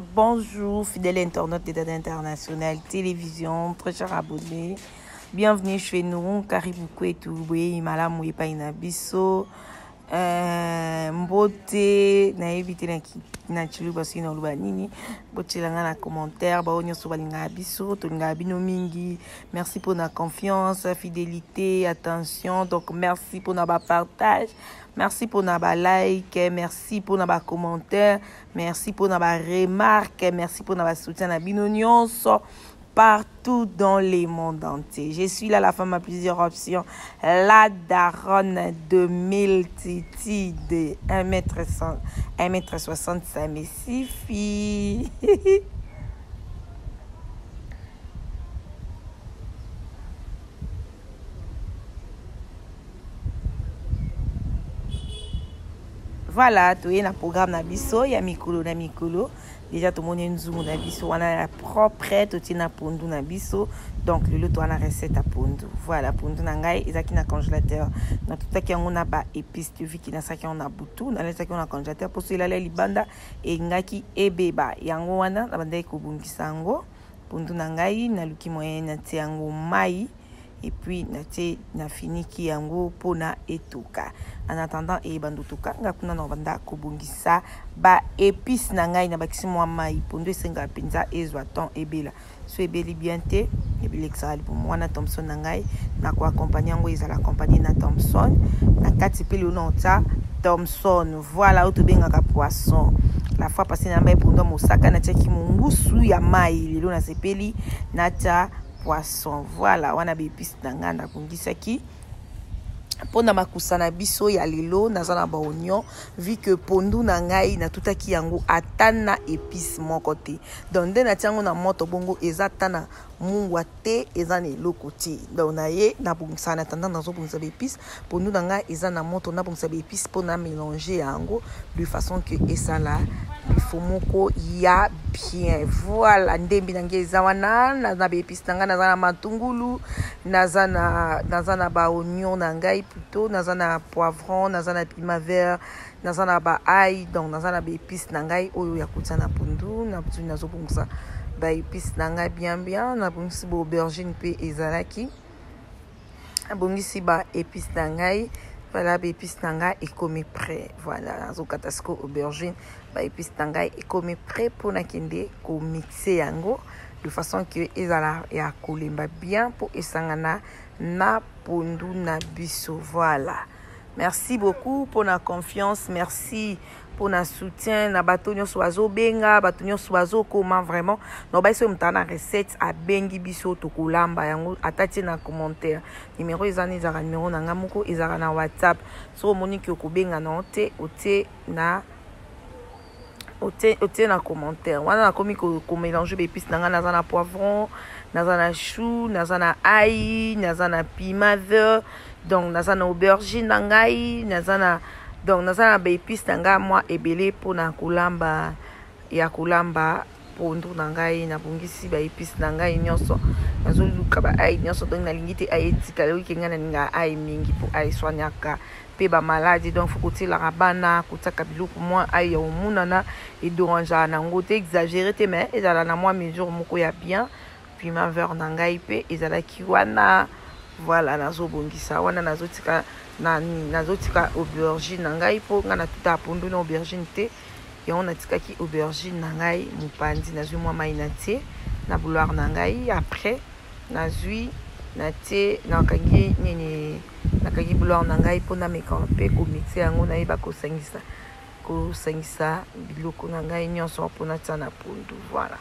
Bonjour, fidèles internautes de Dada International Télévision, très chers abonnés. Bienvenue chez nous, karibu kwetu, boyei malamu epai na biso. Mbote nayebi te na tshiluba soki naloba nini, botiela nga na commentaire. Bao nyonso balingaka biso, tolingaka bino mingi. Merci mpona confiance, fidélité, attention. Donc merci mpona bapartage, merci mpona balike, merci mpona bacommentaire, merci mpona baremarque, merci mpona basoutien na bino nyonso partout dans le monde entier. Je suis là, la femme à plusieurs options, la daronne de multitude, 1m100, 1m65, mais suffit. Voilà, toye na programme na biso ya mikolo na mikolo. Déjà tomoni nzungu na biso wana ya propre, totie na pondu na biso. Donc lelo toza na recette ya pondu. Voilà, pondu na ngai ezalaki na congélateur. Natutaki yango na ba épices viki, nasalaki yango na butu, nalesaki yango na congélateur mpo so elala libanda engaki ebeba. Yango wana nabandaki kobongisa yango pondu na ngai, naluki moyen natie yango mai et puis natie nafiniki yango mpona etoka. En attendant eyebanda tokanga kuna na banda kobongisa ba épices na ngai, nabakisi mwa mai. Pondu esengaka mpenza ezwa temps ebela, so ebeli bien te ebelekisaka libumu. Wana thomson na ngai nakoaccompagne yango, ezala accompagne na thomson na kati mpe lelo naotia thomson. Voilà, oyo tobengaka poisson. La fois passée nayamba pondu ya mosaka, natiaki mongusu ya mai. Lelo nasepeli natia poisson. Voilà, wana ba épices na ngai nabongisaki mpona makusa na biso ya lelo. Naza na baoignon, vu que pondu na ngai natutaki yango ata na épice moko te. Donc nde natia yango na moto bongo, eza ata na mungwa te, eza na eloko te. Donc na ye nabongisaka na tanda, nazobongisa baépice. Pondu na ngai eza na moto, nabongisa baépice mpona mélanger yango de façon que esala bifo moko ya bien. Voilà, ndembi na ngai eza wana na baépice na ngai. Naza na matungulu, naza na baoignon na ngai plutôt, naza na poivron, naza na piment vert, naza na baail. Donc naza na baépice na ngai oyo ya kotia na pondu. Nazobongisa baépice na ngai bien bien. Nabongisi baaubergine mpe ezalaki, nabongisi baépice na ngai. Voilà, baépice na ngai ekomi prêt. Voilà, nazokata sikoyo aubergine. Baépice na ngai ekomi prêt mpona kende komixe yango de façon que ezala ya kolemba bien mpo esangana na pondu na biso. Voilà, merci beaucoup mpona confiance, merci mpona soutien na bato nyonso bazobenga, bato nyonso bazokoma. Vraiment na baisi oyo moto na recette abengi biso, tokolamba yango ata tie na commentaire. Numéro eza na, ezalaka numéro na ngai moko, ezalaka na WhatsApp. Soki omoni okobenga na te, otie na commentaire. Wana nakomi komélange baépice na ngai. Naza na poivron, naza na chou, naza na ail, naza na piment vert, donc naza na aubergine na ngai, naza na, donc naza na baépice na ngai mwa ebele mpona kolamba, ya kolamba pondu na ngai. Nabongisi baépice na ngai nyonso, nazoluka baail nyonso. Donc nalingi te ail etikala. Oyoki ngai, nalingaka ail mingi mpo ail eswaniaka mpe bamaladi. Donc faut kotielaka bana, kotiaka biloko mwa ail ya komonana, edérangeaka nango te, exagéré te, mais ezala na mwa mesure moko ya bien. Piment vert na ngai mpe ezalaki wana. Voilà, nazobongisa wana, nazotika na nazotika aubergine na ngai mpo ngai natuta pondu na aubergine te. Yango natikaki aubergine na ngai mopanzi. Nazwi mwa mai, natie na bouilloire na ngai. Après nazwi, natie, nakangi nini, nakangi bouilloire na ngai mpo nameka mpe komixe yango, nayeba kosangisa biloko na ngai nyonso mpo natia na pondu. Voilà,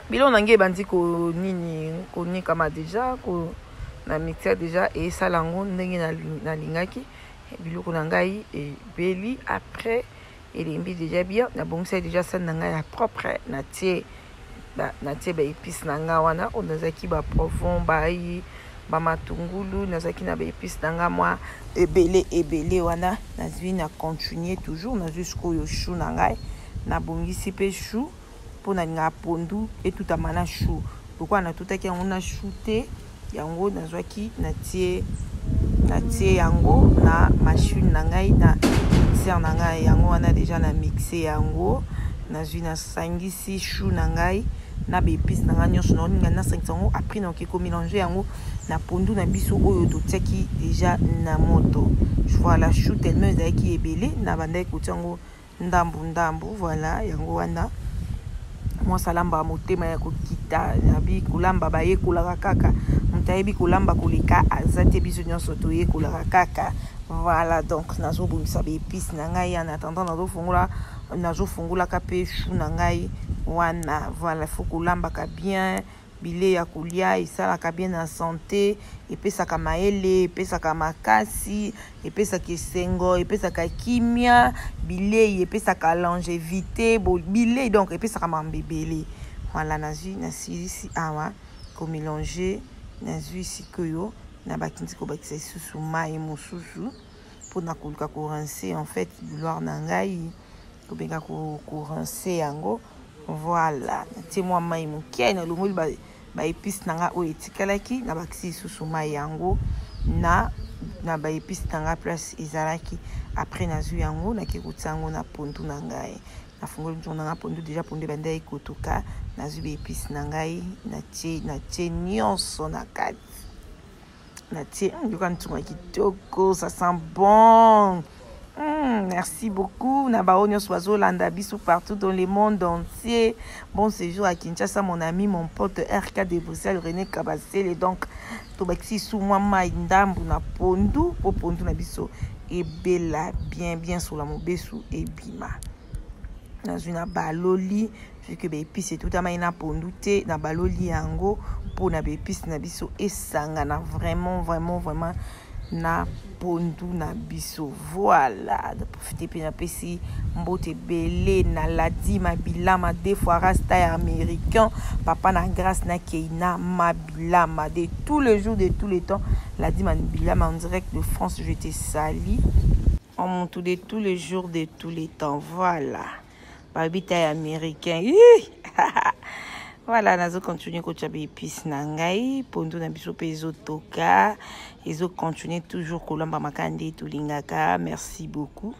biloko na ngai ebandi konini, konikama déjà, na mixer déjà, esala yango ndenge nalingaki. Biloko na ngai ebeli, après elembi déjà bien. Nabongisaki déjà sani na ngai ya propre, natie baépice na ngai wana oyo nazalaki, bapoivron, baail, bamatungulu. Nazalaki na baépice na ngai mwa ebele ebele wana. Nazwi na continue toujours, nazwi sikoyo chou na ngai, nabongisi mpe chou mpo nalingaka pondu etutama na chou. Lokola natutaki yango na chou te, yango nazwaki, natie yango na machine na ngai, na mixeur na ngai. Yango wana déjà na mixe yango. Nazwi, nasangisi chou na ngai na baepice na ngai nyonso, naolinga nasangisa yango. Après nakoki komélanger yango na pondu na biso oyo totiaki déjà na moto. Voilà, chou tellement ezalaki ebele, na bandaki kotia yango ndambu ndambu. Voilà, yango wana mwasi alambaka motema ya kokita. Nabi kolamba bayekolaka kaka, moto ayebi kolamba koleka aza te, biso nyonso toyekolaka kaka. Voilà, donc nazobongisa baépice na ngai. En attendant, nazofongola, nazofungolaka mpe chou na ngai wana. Voilà, faut kolambaka bien. Bilei ya kolia esalaka bien na santé, epesaka mayele, epesaka makasi, epesaka esengo, epesaka kimia. Bilei epesaka longévité, bilei donc epesaka makambo ebele. Voilà, nazwi, nasilisi awa komélanger. Nazwi sikoyo na bakindi kobakisa lisusu mai mosusu mpona koluka korincer en fait bouilloire na ngai, kobenga korincer yango. Voilà, natie mwa mai moke, nalongoli baépice na ngai oyo etikalaki, nabakisi lisusu mai yango na baépice na ngai place ezalaki. Après nazwi yango, nake kotia yango na pondu na ngai. Nafungoli nzungu na ngai, pondu déjà, pondu ebandaki kotoka. Nazwi baépice na ngai, natie nyonso na kati, natie yoka ntunga kitoko, ça sent bon. Merci beaucoup na bao nyonso bazolanda biso partout dans le monde entier. Bon séjour à Kinshasa, mon ami, mon pote RK de Bruxelles, René Kabasele. Donc tobakisi su mwa mai ndambu na pondu mpo pondu na biso ebela bien bien, sola mobesu ebima. Nazwi na baloli, vu que baépice etutamai na pondu te, na baloli yango mpona baépice na biso esangana vraiment vraiment vraiment na pondu na biso. Voilà, profite mpe napesi mbote ebele na Ladi Mabilama, deux fois rasta ya américain, papa na Grâce na Keina Mabilama, de tous les jours, de tous les temps. Ladi Mabilama en direct de France, je te salue en montou de tous les jours, de tous les temps. Voilà, babita ya américain. Voilà, nazocontinue kotia baépice na ngai. Pondu na biso mpe ezotoka, ezocontinue toujours kolambama kaka nde tolingaka. Merci beaucoup,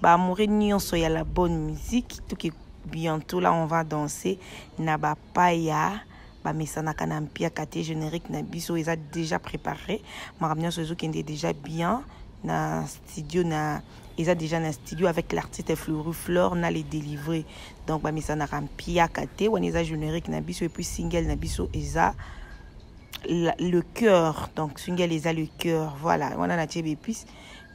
baamoureux nyonso ya la bonne musique. Toke bientôt là, on va danser na bapaya bamesanaka na mpiaka te. Générique na biso eza déjà préparé, makambo nyonso ezokende déjà bien na studio, na eza déjà na studio avec l'artiste Fleury Fleur na les délivrer. Donc bamesanaka mpiaka te, wana eza générique na biso. Et puis single na biso eza le cœur, donc single eza le cœur. Voilà, wana natie baépice,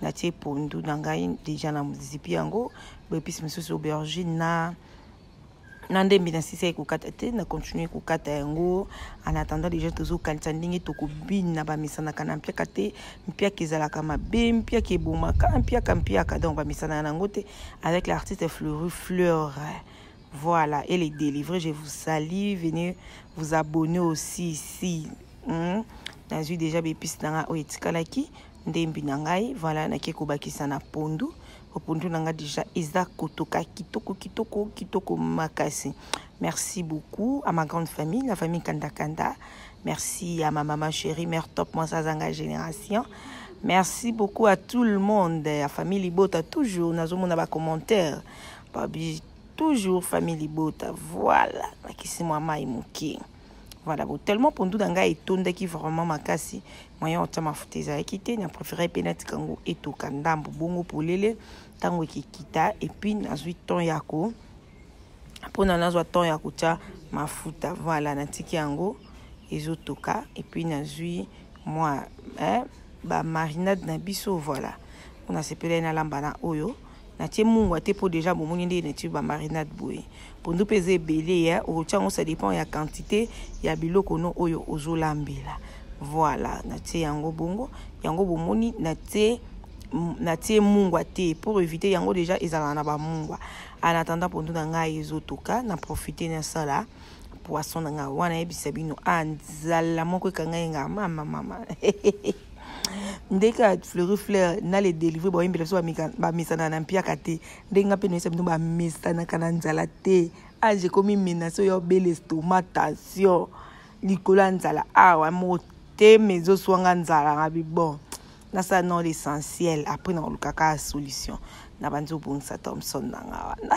natie pondu na ngai déjà na zipi yango, baépice mosusu, aubergine na ndembi na sisa ekokata te, na continue kokata yango. En attendant, déjà tozokanisa ndenge tokobina. Bamisanaka na mpiaka te, mpiaka ezalaka mabe, mpiaka ebomaka, mpiaka mpiaka, donc bamisanaka nango te, avec l'artiste Fleury Fleur. Voilà, et les délivrés, je vous salue. Venez vous abonner aussi ici. Nazwi déjà baépice na ngai oyo etikalaki, ndembi na ngai. Voilà, nake kobakisa na pondu. Pondu na ngai déjà eza kotoka kitoko kitoko kitoko makasi. Merci beaucoup à ma grande famille, la famille Kanda Kanda. Merci à ma maman chérie, mère top, moi Zanga génération. Merci beaucoup à tout le monde, à famille Libota toujours. Nazomona ba commentaire, babi toujours famille Libota. Voilà, nakisi mwa mai moke. Voilà, bon, tellement pondu na ngai etondaki vraiment makasi, moyen otia mafuta ezalaki te. Na préféré mpe natika yango etoka ndambo bongo polele ntango ekekita, et puis nazwi temps ya ko mpona nazwa temps ya kotia mafuta. Voilà, natiki yango ezotoka, et puis nazwi mwa bamarinade na biso. Voilà, mpona sepelai nalamba na oyo natie mungwa te, mpo déjà bomoni ndenge natie bamarinade boye. Pondu mpe eza ebele ya okotia yango, ça dépend ya quantité ya biloko no oyo ozolambela. Voilà, natie yango bongo, yango bomoni natie mungwa te pour éviter yango déjà ezalaka na bamungwa. En attendant pondu na ngai ezotoka, na profite nasala poisson na ngai wana. Yebisa bino, a nzala moko ekangai nga, mama mama. Ndenge Fleury Fleur na les délivré baoyembela biso bamesana na mpiaka te, ndenge nga mpe noyesa bino bamesanaka na nzala te. Age ekomi menace oyo obela estomac, tension likolo ya nzala. Awa motema ezoswanga nzala, ngabi bon, nasala non l'essentiel, après nakolukaka solution. Na bandi obongisa thomson na nga wana.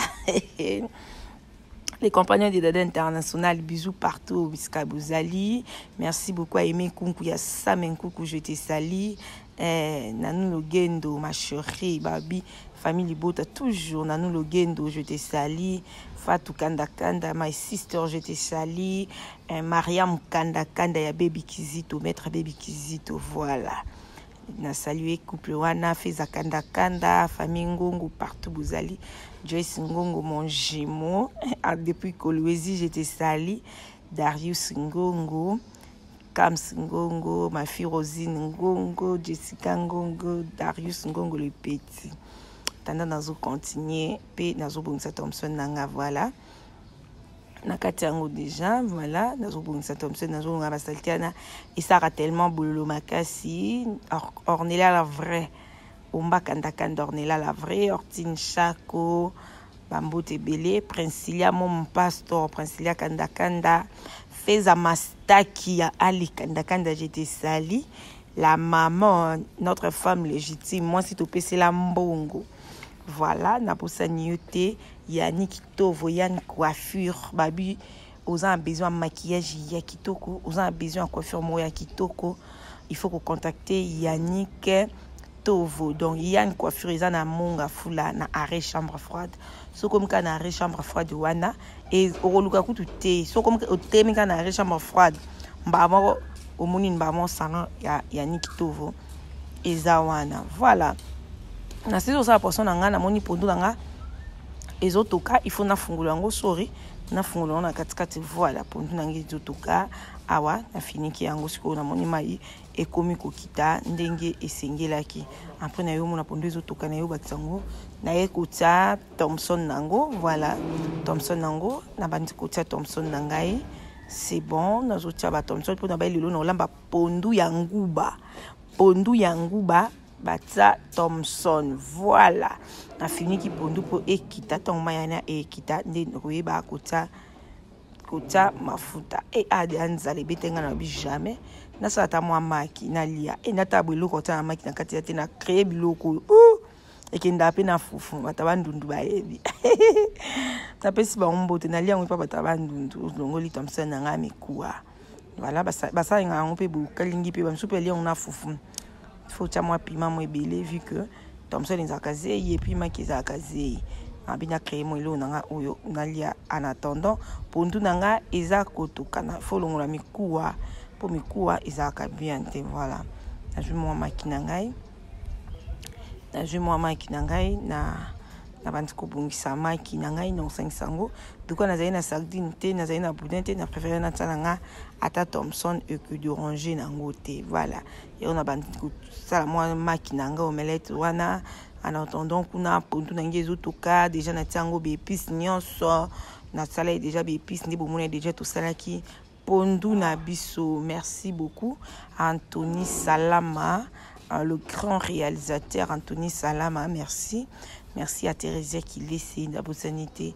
Les compagnons de Dada International, bisous partout, bisika bozali. Merci beaucoup à Aimé Kunku, ya Sam Nkuku, je te salue. Eh, Nanou Logendo, ma chérie, Babi, famille Libota, toujours. Nanou Logendo, je te salue. Fatou Kanda Kanda, my sister, je te salue. Eh, Mariam Kanda Kanda, ya Baby Kizito, maître Baby Kizito, voilà. Na salue couple wana, Feza Kanda Kanda, famille Ngongo, partout bozali. Joyce Ngongo, mon jumeau, ah, depuis Kolwezi, je te salue. Darius Ngongo, Kams Ngongo, ma fille Rosine Ngongo, Jessica Ngongo, Darius Ngongo le petit. Tanda nazo continuer pe nazo bongisa Thompson nanga, voilà. Na kati yango déjà, voilà, nazo bongisa Thompson, nazo longa ba saleté wana esaka tellement bololo makasi. Ornella la vraie, Omba Kanda Kanda, Ornella la vraie, Ortine Chako, bambote ebele, Princilia mon pastor, Princilia Kanda Kanda, Feza Mastaki ya Ali Kanda Kanda, je te salue. La maman, notre femme légitime, moi si topesela mbongo. Voilà, nabosani yo te, Yannick Tovo, Yann Coiffure, babi, oza na besoin ya maquillage ya kitoko, oza na besoin ya coiffure moko ya kitoko, il faut contacter Yannick Tovo. Donc Yann Coiffure eza na Monga Fula na arrêt chambre froide. Soko mka na arrêt chambre froide wana et okoluka kutu te. Soko mka otemi ka na arrêt chambre froide, mba moko omoni mba moko salon ya Yannick Tovo eza wana. Voilà. Na sisi osala poisson na nga, namoni pondu na nga ezotoka, il faut nafungola yango, sorry, nafungola yango na katikati. Voilà, pondu na nga ezotoka awa, nafiniki yango sikoyo, namoni mai ekomi kokita ndenge esengelaki. Après na yo mona pondu ezotoka, na yo bakisa yango, na ye kotia Thomson nango. Voilà, Thomson nango, na bandi kotia Thomson na ngai, c'est bon. Nazotia ba Thomson mpo na bai lelo na olamba pondu ya nguba, pondu ya nguba batia Thomson. Voilà, nafiniki pondu mpo ekita, ntango mai wana ekita nde koyeba kotia mafuta. E ade ya nzala ebete nga na bi jamais nasala ata mwa maki nalia. E natala bo eloko otia na maki na kati ya te, na créer biloko oyo ekendaka mpe na fufu, bato bandundu bayebi. Napesi bango mbote, nalia yango mpe bato bandundu. Olongoli Thomson na ngai mikuwa, voilà, basalengaka yango mpe bokalingi mpe bamisusu mpe alia yango na fufu. Faut tia mwa piment mo ebele, vu que Thomson ezalaka zei et puis maki ezalaka zei. Abi na créer mo eloko na nga oyo nalia. En attendant pondu na nga eza kotokana, faut longola mikuwa mpo mikuwa ezalaka bien te. Voilà, nazwi mwa maki na ngai, nazwi mwa maki na ngai na nabandi kobongisa maki na ngai na kosangisa yango. Duka nazali na sardine te, nazali na boudin te, na préféré natia na nga ata Thomson eke d'oranger nango te. Voilà, yango nabandi kosala mwa maki na ngai, omelette wana. En attendant kuna pondu na ngai ezotoka déjà, natia yango baépice nyonso, nasala déjà baépice nde bomona déjà tosalaki pondu na biso. Merci beaucoup Anthony Salama, le grand réalisateur Anthony Salama, merci. Merci à Thérésia Kilese, nabosani te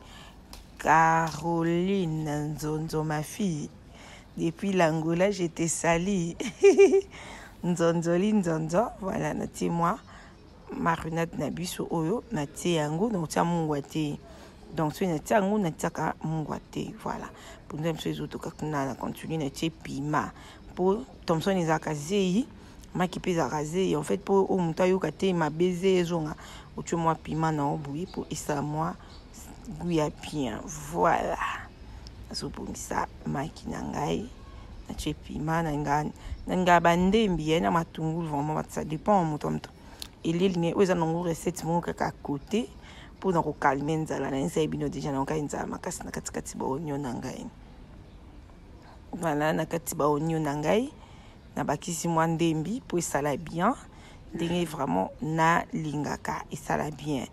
Caroline Nzonzo, ma fille depuis l'Angola, je te salue. Nzonzoli Nzonzo. Voilà, natie mwa marinade na biso oyo, natie yango, nakotia mungwa te. Donc soki natia yango, natiaka mungwa te. Voilà, pondu na biso ezotoka kuna, na continue, natie piment mpo Thomson ezalaka zei, maki mpe ezalaka zei. En fait, mpo oyo moto ayoka te mabe zei ezonga, otie mwa piment na yo boye mpo esala mwa goût ya bien. Voilà, nazobongisa maki na ngai, natie piment na ngai, bandembi ye na matungulu. Vraiment, ça dépend moto ya moto elieli ne. Oyo eza nango recette moko kaka côté mpona kocalmer nzala na nzala bino déjà nayokai nzala makasi. Na katikati baoignon na ngai, voilà, na kati baoignon na ngai nabakisi mwa ndembi mpo esala bien ndenge vraiment nalingaka esala bien.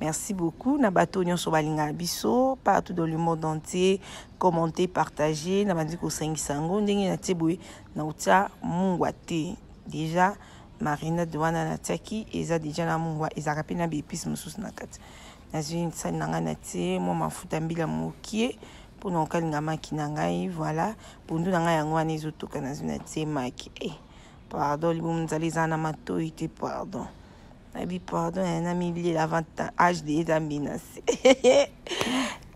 Merci beaucoup na bato nyonso balingaka biso partout dans le monde entier. Commentez, partagez. Na bandi kosangisa yango ndenge natie boye, na kotia mungwa te. Déjà marinade wana natiaki eza déjà na mungwa, ezalaka mpe na baépice mosusu na kati. Nazwi sani na ngai, natie mwa mafuta mbila mokie mpona kokalinga maki na ngai. Voilà, pondu na ngai yango wana ezotoka, nazwi natie maki. Eh, pardon, libumu nzala eza na matoi te, pardon, nayebi, pardon, na miliela avant âge de eza menacé.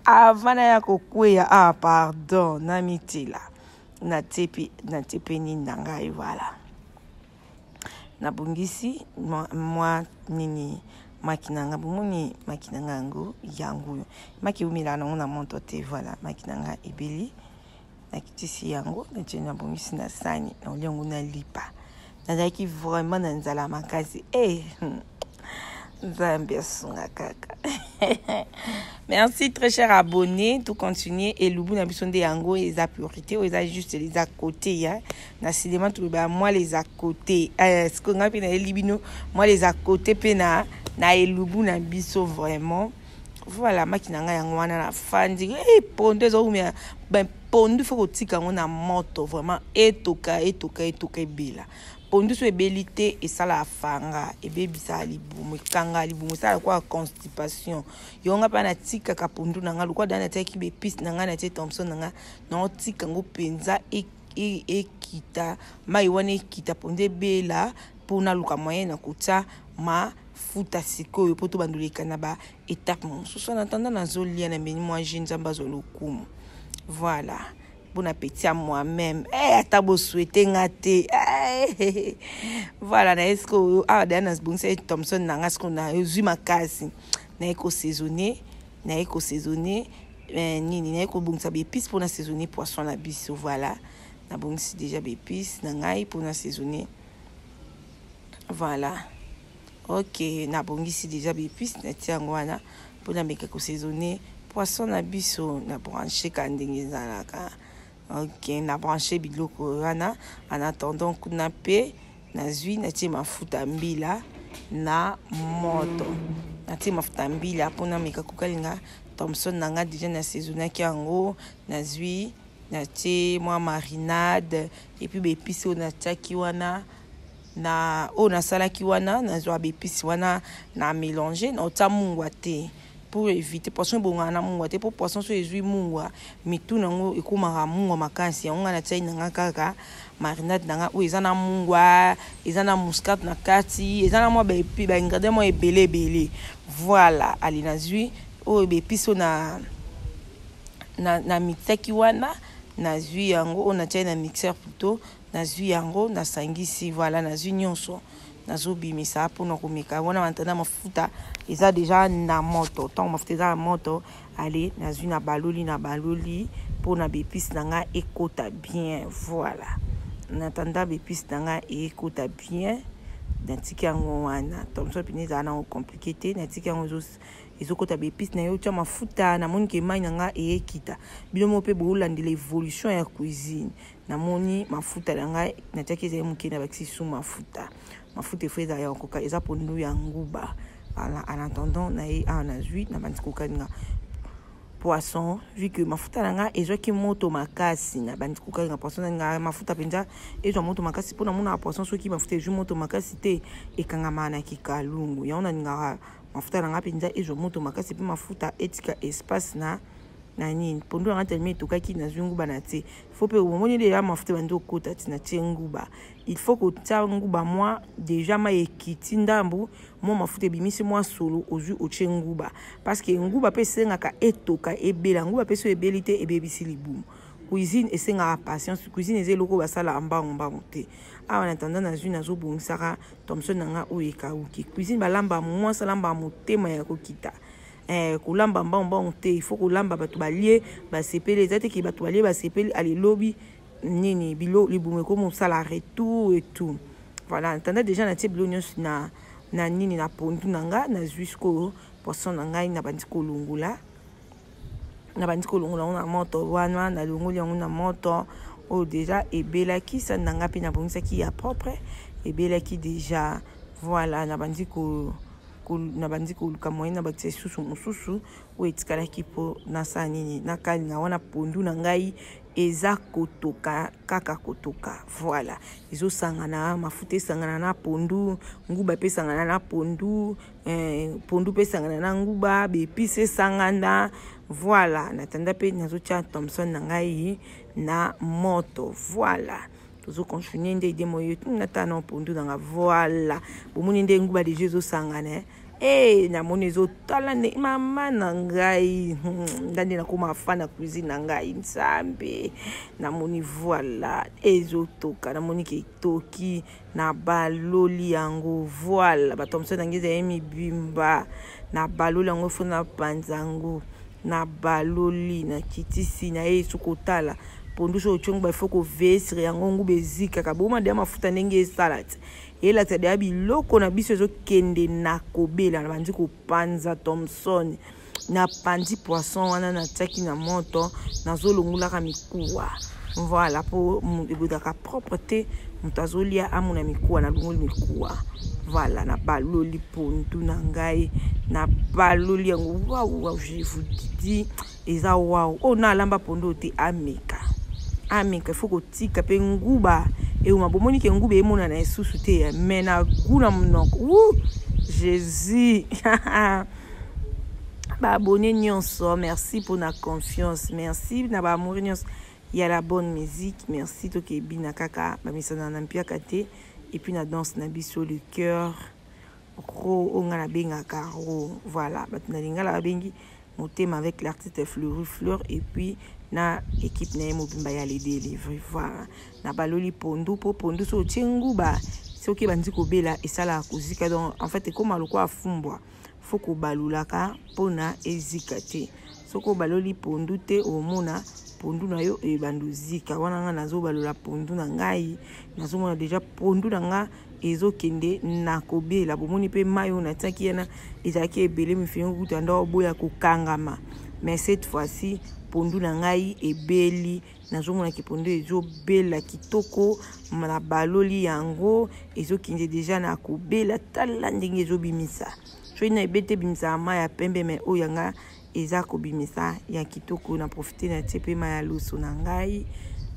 Avant naya kokweya, ah pardon, namitela natie mpe nini na ngai. Voilà, nabongisi mwa nini, maki na ngai. Bomoni maki na ngai, yango yango oyo maki eumelaka nango na moto te. Voilà, maki na ngai ebeli, nakitisi yango, natie, nabongisi na sani, naolia yango na lipa. Nazalaki vraiment na nzala makasi e. Nzambe asunga kaka. Merci, très cher abonné. Tout continuer, elubu na biso nde yango eza priorité. Oyo eza juste les à côté ya na cinéma, toloba mwa les à côté. Sikoyo ngai mpe nayeli bino mwa les à côté mpe na elubu na biso vraiment. Voilà, maki na ngai yango wana. Nafandi e, pondu ezoumela. Pondu, faut kotika yango na moto vraiment etoka, etoka, etoka, ebela. Pondu so ebeli te, esalaka fanga, ebebisaka libumu, ekangaka libumu, esalaka kwa constipation. Yango nga mpe natikaka pondu na ngai lokola daa natiaki baépices na ngai, natie thomson na ngai, naotika yango mpenza ekita mai wana, ekita pondu, ebela, mpo naluka moyen na kotia mafuta sikoyo, mpo tobandoleka na ba étape mosusu. En attendant, nazolia na meni mwa jus. Nzambe azwa lokumu. Voilà, bon appétit à moi-même. Eh, ata bosouhaite nga te. Eh, voilà, na ye sikoyo awa daya nabongisa ye thomson na nga. Sikoyo nazwi makasi, naye kosaisonner, naye kosaisonner nini, naye kobongisa baépices mpona saisonner poisson na biso. Voilà, nabongisi déjà baépices na ngai mpona saisonner. Voilà, ok, nabongisi déjà baépices, natia yango wana mpona meka kosaisonner poisson na biso. Na branche ka ndenge ezalaka. Ok, na branche biloko wana. En attendant, kuna mpe nazwi, natie mafuta mbila na moto, natie mafuta mbila mpona meka kokalinga thomson na nga. Déjà nasaisonnaki yango, nazwi, natie mwa marinade et puis baépices oyo natiaki wana, na oyo nasalaki wana. Nazwa baépices wana na mélange, na otia mungwa te pour éviter poisson ebongaka na mungwa te, mpo poisson so ezwi mungwa, mitu nango ekomaka mungwa makasi. Yango ngai natiai na nga kaka marinade na nga oyo eza na mungwa, eza na muscade na kati, eza na mwa baingrédient mwa ebele ebele. Voilà, ali nazwi oyo baépices oyo na mixaki wana, nazwi yango oyo natiai na mixeur plutôt, nazwi yango, nasangisi. Voilà, nazwi nyonso, nazobimisa mpona komeka wana. Matanda mafuta eza déjà na moto. Ntango mafuta eza na moto, ale nazwi, na baloli, na baloli mpona baépices na ngai ekota bien. Voilà, natanda baépices na ngai ekota bien, natiki yango wana. Thomson pene ezala nango compliqué te. Natiki yango ezokota baépices na ye, otya mafuta. Namoni ke mai na ngai eyekita. Bino moko mpe boolandela évolution ya cuisine. Namoni mafuta na ngai natiaki ezali moke, na bakisi su mafuta. Mafuta efo ezala ya kokoka, eza pondu ya nguba. Voilà, en attendant na ye awa, nazwi, nabandi kokalinga poisson. Vu que mafuta na ngai ezwaki moto makasi, nabandi kokalinga poisson na ngai. Mafuta mpenza ezwa moto makasi, mpo namonaka poisson soki mafuta ezwi moto makasi te, ekangamaka na kikalungu. Yango nalingaka mafuta na ngai mpenza ezwa moto makasi, mpe mafuta etika espace na nini, pondu yanga telema etokaki. Nazwi nguba na tie. Faut mpe omoni deja mafuta ebandi okota ti na tie nguba. Il faut kotia nguba mwa deja mai ekiti ndambu, mwa mafuta ebimisi mwa solo, ozwi, otie nguba, parce que nguba mpe esengaka etoka, ebela. Nguba mpe so ebeli te, ebebisi libumu. Cuisine esengaka patience. Cuisine eza eloko basalaka mbangu mbangu te. Awa na tanda nazwi, nazobongisaka thomson na nga oyo ekauki. Cuisine, balamba, mwasi alambaka motema ya kokita. Kolamba mbangu mbangu te. Il faut kolamba, bato balie, basepeli. Eza te ke bato balie, basepeli, alelobi nini, bilo libumu ekomi kosala retour et tout. Voilà, tanda déjà natie bilo nyonso na nini, na pondu na nga. Nazwi sikoyo poisson na ngai, nabandi kolongola, nabandi kolongola yango na moto wana. Nalongoli yango na moto oyo déjà ebelaki. Sani na ngai mpe nabongisaki ya propre, ebelaki déjà. Voilà, nabandi koluka moyen na bakisa lisusu mosusu oyo etikalaki mpo nasala nini, nakalinga wana. Pondu na ngai eza kotoka, kaka kotoka. Voilà, ezosangana, mafuta esangana na pondu, nguba mpe esangana na pondu, pondu mpe esangana na nguba, baépices esangana. Voilà, natanda mpe nazotia thomson na ngai na moto. Voilà, tozocontinue nde ide moyo natala na pondu na nga. Voilà, bomoni nde nguba deja ezosangana. E namoni ezotala nde mama na ngai, nga nde nakoma fan na cuisine na ngai. Nzambe, namoni voilà, ezotoka. Namoni ke etoki, na baloli yango. Voilà, bathomson na ngai ezali mibimba, na baloli yango. Fo napanza yango, na baloli, nakitisi na ye. Soki otala pondu, so otiongo ba ifo kovesire yango, nguba ezikaka boma deya mafuta ndenge esala ti elakisa deya biloko na biso ezokende na kobela. Na bandi kopanza thomson, napanzi poisson wana natiaki na moto, nazolongolaka mikuwa. Voilà, mpo ebotaka propre te, moto azolia amona mikuwa. Nalongoli mikuwa, voilà, nabaloli pondu na ngai, nabaloli yango. Waouh, wow, je vous dis, eza waouh. Oyo na alamba pondu te, ameka, ameka. Ifo kotika mpe nguba euma. Bomoni ke nguba emonana lisusu te, mais na goût na monoko. Wu Jésus! Baabonnés nyonso, merci mpona confiance. Merci na baamoureux nyonso ya la bonne musique, merci. Tokebina kaka, bamisana na mpiaka te. Et puis na danse na biso, le cœur ro, oyo ngai nabengaka ro. Voilà, bato na lingala babengi motema, avec l'artiste Fleury Fleur et puis na équipe na ye mobimba ya les délivre. Voilà, na baloli pondu, mpo pondu so otie nguba, soki ebandi kobela, esalaka kozika. Donc en fait ekóma lokola fumbwa. Fo kobalolaka mpona ezika te. Soki obaloli pondu te, omona pondu na yo ebanda ozika. Wana ngai nazobalola pondu na ngai, nazomona déjà pondu na nga ezokende na kobela. Bomoni mpe mai oyo natiaki wana ezalaki ebele, mifini kuta nda oboya kokangama. Mais cette fois-ci pondu na ngai ebeli, nazomonaki pondu ezobela kitoko. Na baloli yango, ezokende déjà na kobela. Tala ndenge ezobimisa. Soki na ebete, ebimisaka mai ya pembe, mais oyo yanga eza kobimisa ya kitoko. Na profite, natie mpe mai ya loso na ngai,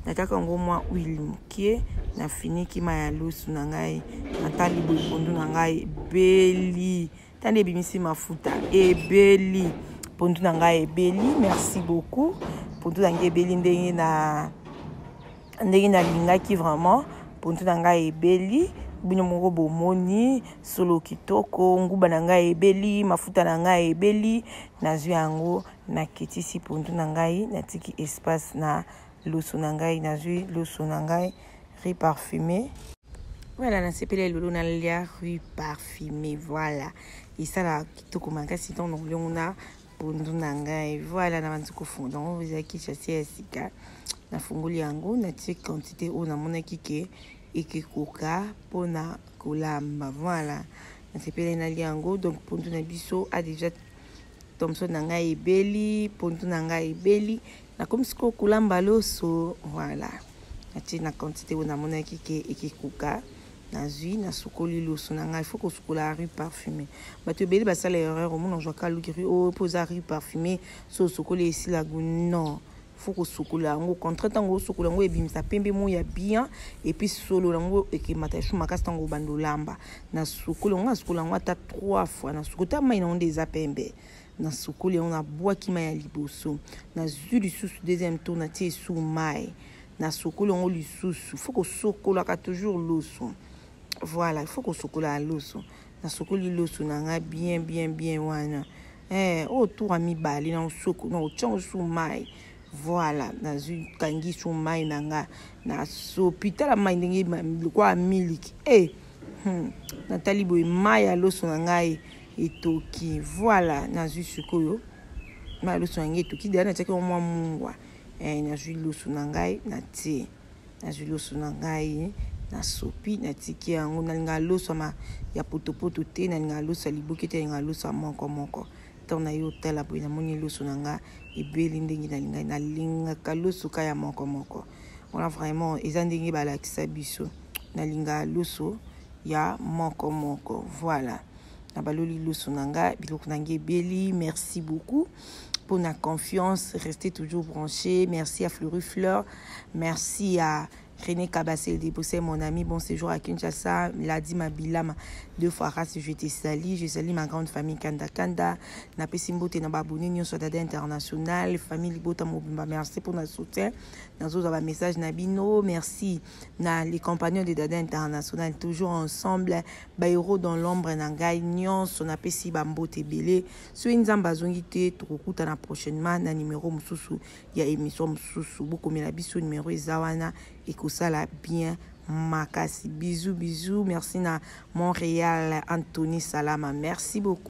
natiaka yango mwa huile moke, nafiniki mai ya loso na ngai. Natali boye, pondu na ngai ebeli. Tandi ebimisi mafuta ebeli, pondu na ngai ebeli. Merci beaucoup. Pondu na ngai ebeli ndenge na ndenge nalingaki. Vraiment, pondu na ngai ebeli. Bino moko bomoni solo kitoko. Nguba na ngai ebeli, mafuta na ngai ebeli. Nazwi yango, nakitisi pondu na ngai, natiki espace na loso na ngai. Nazwi loso na ngai, riz parfumé. Voilà, nasepeli lelo nalia riz parfumé. Voilà, esalaka kitoko makasi ntango nakoliongo na pondu na ngai. Voilà, na bandi kofunga yango. Ezalaki sachet ya sika, nafungoli yango, natie quantité oyo namonaki ke ekekoka mpona kolamba. Voilà, nasepeli nalia yango. Donc pondu na biso a déjà, thomson na ngai ebeli, pondu na ngai ebeli. Nakomi sikoyo kolamba loso. Voilà, natie na quantité oyo namonaki ke ekekoka. Nazwi, nasukoli loso na ngai. Faut kosukola riz parfumé. Bato ebele basala erreur. Omona ozwaka luki riz oyo mpo eza riz parfumé, so osukoli, esila goût. Non, faut kosukola yango. Contraire, ntango osokola yango, ebimisa pembe mo ya bien, et puis solo yango ekemata esu makasi ntango obanda olamba. Nasukoli yango, nasukola yango ata trois fois. Nasukoli ta mai nango nde eza pembe. Nasukoli yango, nabwaki mai ya liboso, nazwi lisusu deuxième tour, natie esu mai, nasukoli yango lisusu. Faut kosokolaka toujours loso. Voilà, il faut kosukola loso. Nasukoli loso na ngai bien, bien, bien. Wana oyo tour ya mibale na otiango su mai. Voilà, nazwi, kangi su mai na nga, nasopi. Tala mai ndenge lokola miliki e. Natali boye, mai ya loso na ngai etoki. Voilà, nazwi sikoyo mai ya loso na ngai etoki deya, natiaki mwa mungwa. Nazwi loso na ngai, natie. Nazwi loso na ngai, nasopi, natiki yango. Nalingaka loso ya potopoto te, nalingaka loso ya liboke te, nalingaka loso ya moko moko. Ntango na ye otala boye, namoni loso na nga ebeli ndenge nalingai. Nalingaka loso ka ya moko moko wana. Vraiment, eza ndenge balakisa biso. Nalingaka loso ya moko moko. Voilà, na baloli loso na nga, biloko na ngai ebeli. Merci beaucoup pour la confiance, restez toujours branchés. Merci à Fleury Fleur, merci à René Kabasel de Bruxelles, mon ami, bon séjour à Kinshasa. Ladi Mabilama, deux fois race, je te salue. Je salue ma grande famille Kanda Kanda. Napesi mbote na ba abonné nyonso Dada International, famille Libota mobimba, merci pour notre soutien. Nazozwa ba message na bino, merci na les compagnons de Dada International, toujours ensemble, ba héros dans l'ombre na ngai nyonso, napesi ba mbote ebele. Soki Nzambe azongi te, tokokutana prochainement na numéro mosusu ya émission mosusu. Bokomela biso numéro eza wana, ekosala bien makasi. Bisous, bisous, merci na Montréal, Anthony Salama, merci beaucoup.